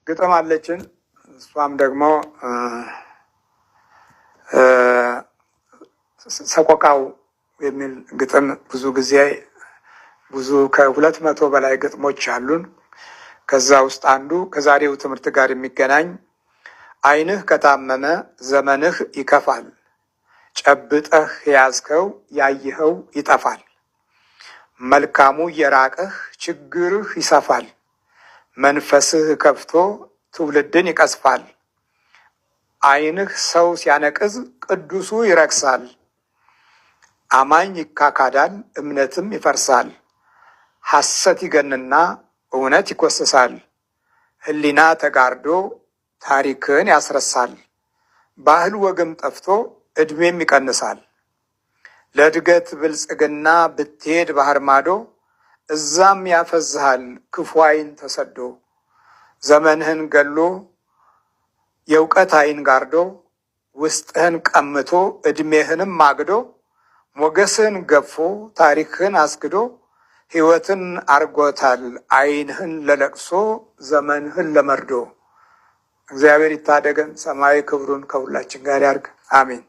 ግጥም አለችን። እሷም ደግሞ እ ሰቆቃው የሚል ግጥም። ብዙ ጊዜ ብዙ ከ200 በላይ ግጥሞች አሉን። ከዛ ውስጥ አንዱ ከዛሬው ትምህርት ጋር የሚገናኝ፣ ዓይንህ ከታመመ ዘመንህ ይከፋል፣ ጨብጠህ የያዝከው ያየኸው ይጠፋል። መልካሙ እየራቀህ ችግርህ ይሰፋል፣ መንፈስህ ከፍቶ ትውልድን ይቀስፋል። ዓይንህ ሰው ሲያነቅዝ ቅዱሱ ይረክሳል። አማኝ ይካካዳል፣ እምነትም ይፈርሳል። ሐሰት ይገንና እውነት ይኮስሳል። ሕሊና ተጋርዶ ታሪክን ያስረሳል። ባህል ወግም ጠፍቶ ዕድሜም ይቀንሳል። ለእድገት ብልጽግና ብትሄድ ባህር ማዶ፣ እዛም ያፈዝሃል ክፉ ዓይን ተሰዶ። ዘመንህን ገሎ የእውቀት ዓይን ጋርዶ፣ ውስጥህን ቀምቶ ዕድሜህንም ማግዶ፣ ሞገስህን ገፎ ታሪክህን አስክዶ፣ ሕይወትን አርጎታል ዓይንህን ለለቅሶ ዘመንህን ለመርዶ። እግዚአብሔር ይታደገን፣ ሰማያዊ ክብሩን ከሁላችን ጋር ያርግ። አሜን።